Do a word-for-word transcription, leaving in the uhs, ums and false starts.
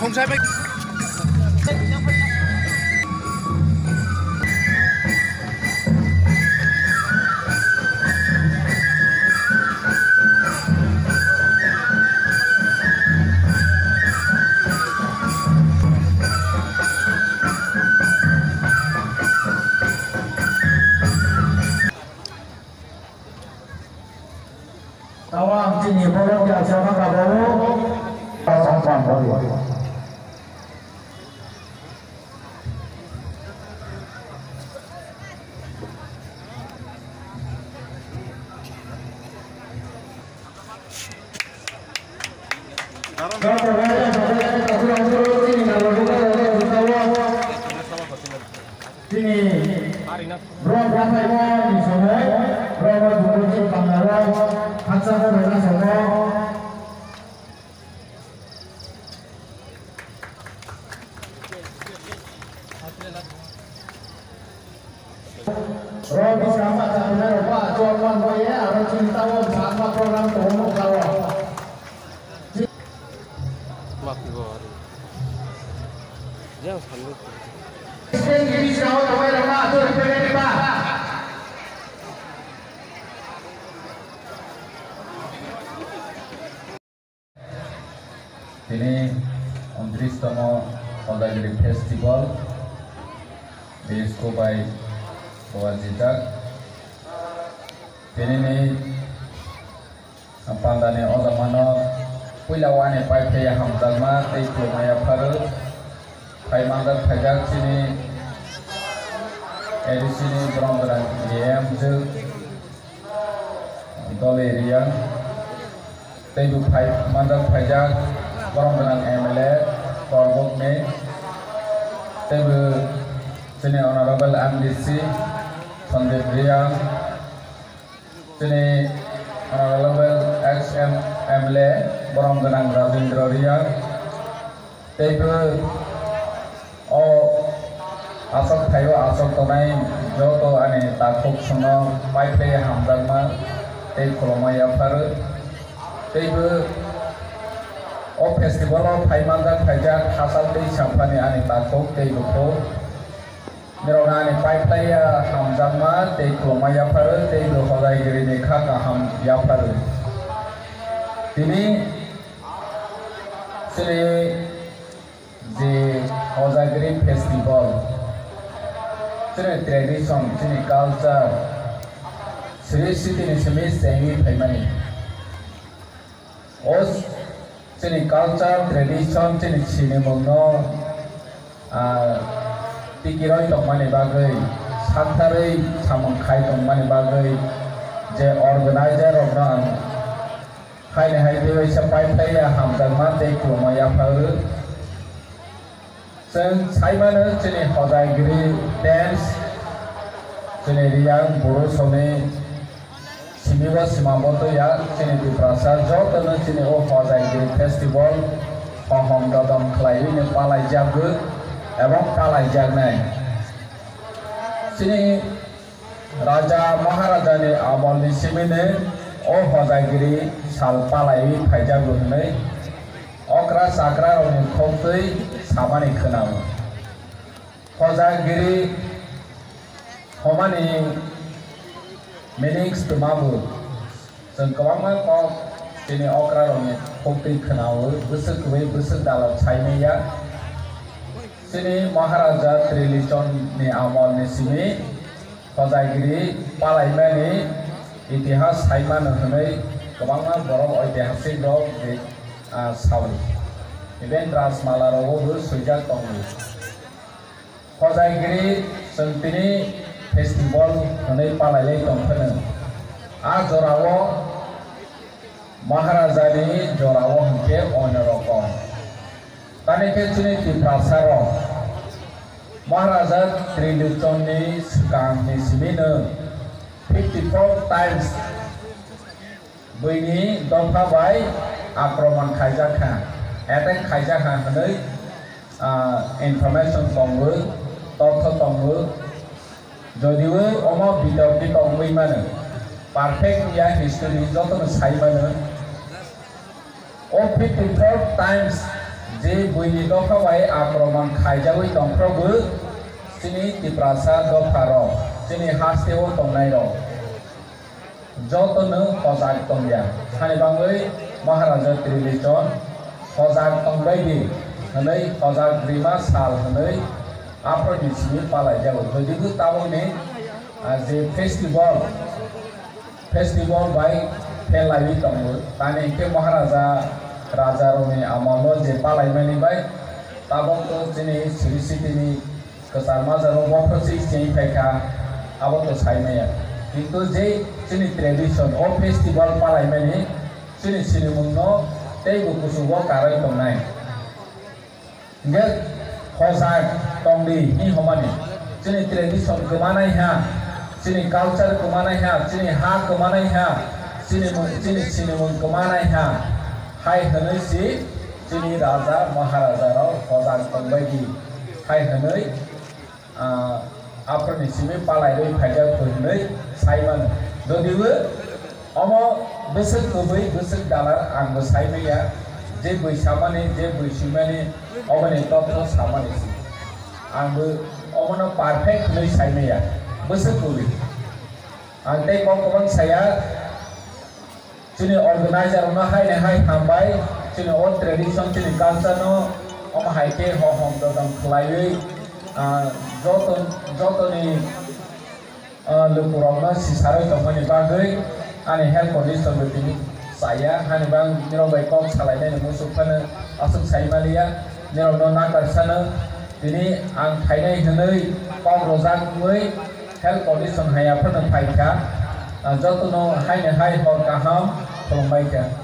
Tawang chini borok ya sama kabao. Tawang bori. Chini borok bwsai bo ni somo, borok bo jumbo chini bangla o, haksa bo rwna somo. Rok bwskango bachajak rok ba chwng man bai ye, aro chini tabok bwskango program tongo nukha o. Mafi bo ari. Yang sandu. State giri sao tawai rok ma atur pegeri ba. Tini untris tomo Hojagiri Festival B S K bai buajijak. Tini ni pandani o jagmano puila wani paiphlaiya hamjakma tei khulumma yapharo phai manjak phaijak chini A D C ni borom gwnang M J. Dol area teibo phai manjak phaijak borom gwnang M L A Korbokni, teibo chini honorable M D C Sandeep Reang, chini honorable ex M L A borom gwnang Rajendra Reang, teibo o aswk thaio aswk tongnai joto ani takhuk songno paiphlaiwi hamjakma tei khulumma yapharo. Teibo o festival o phai manjak phaijak hachal tei samphani ani takhuk tei bukhuk nirokno ani paiphlaiya hamjakma tei khulumma yapharo teibo Hojagiri ni kha kaham yapharo. Tini chini je Hojagiri festival, chini tradition, chini culture, sri sitini simi chengwi phaimani. O chini culture, tradition, chini sinimungno, ah, tikiroi tongmani bagwi, saktharwi samung khai tongmani bagwi je organizer rokno ang Haini hai tei waisa paiphlaiya hamjakma tei khulumma yapharo. Chwng saimano chini Hojagiri dance, chini Reang Buru songni simi o sima botoya chini Tiprasa jotono chini o Hojagiri festival hohom dodom khlaiwino palaijakgo ebong palaijaknai. Chini Raja Maharajani amolni simini o Hojagiri sal palaiwi phaijago hwnwi okra chakrarokni khuktwi samani khwnao. Hojagiri hwnmani meanings twmabo chwng kwbangma kok chini okrarokni khuktwi khwnao, bwswk kwbwi bwswk dalok saimanya. Chini Maharaja Trilichon ni amol ni simi Hojagiri palaimani itihas saimano hwnwi kwbangma borok oitihasik rok je, ah, sao. Even Rajmala rogo bo swijak tongo. Hojagiri chwng tini festival hwnwi palailai tongphano. A jorao Maharajani jorao hwnkhe onyo rokom. Tamni khe chini Tiprasa rok Maharaja Trilochonni swkangni simi no fifty four times buini dopha bai akromon khaijak kha, attack khaijak kha hwnwi, ah, information tongo, totho tongo. Jodio omo bitorki tongwi mano, perfect ya history jotono sai mano. O fifty four times Je buini dopha bai akromon khaijagwi tongphrogo chini Tiprasa dopharok, chini hasteo tongnairok jotono hojak tongya. Hani bagwi Maharaja Tribishon hojak tongbaidi hwnwi hojak rima sal hwnwi aphrodisini palaijago. Jodibo tabukni, ah, je festival, festival bai phelaiwi tongo. Tani hinkhe Maharaja rajarokni amolo je palaimani bai tabuk to chini Sri Sitini kwchar majaro bophor se cheng phaikha, abo to saimaya. Kintu je chini tradition, o festival palaimani chini sinimungno teibo kuchugo karwi tongnai. Hinkhe hojak tongdi hi homani. Chini tradition kwmanai ha, chini culture kwmanai ha, chini ha kwmanai ha, chini mung, chini sinimung kwmanai ha. Hai hwnwi si chini raja maharaja rok hojak tongbaidi. Hai hwnwi, ah, aphrodisini palaiwi phaijak hwnwi saimano. Jodibo omo bwswk kwbwi, bwswk dalar, ang bo saimanya, je bwi samani, je bwi swimani, oboni totho samani si. Ang bo omono perfect hwnwi saimanya, bwswk kwbwi. Ang tei kok kwbang saya, chini organizer rokno haini hai hambai, chini o tradition, chini culture no omo hai khe hohom dodom khlaiwi, ah, joto, jotoni, ah, lukurokno sisarwi tongmani bagwi ani health condition bo tini chaya, hani bang nirok bai kok salainani muchuk phano aswk sai maliya, nirokno nakarsano tini ang phainai hwnwi kok rwjak wngwi health condition haiya phano phaikha, ah, jotono haini hai hor kaham khulumbaikha.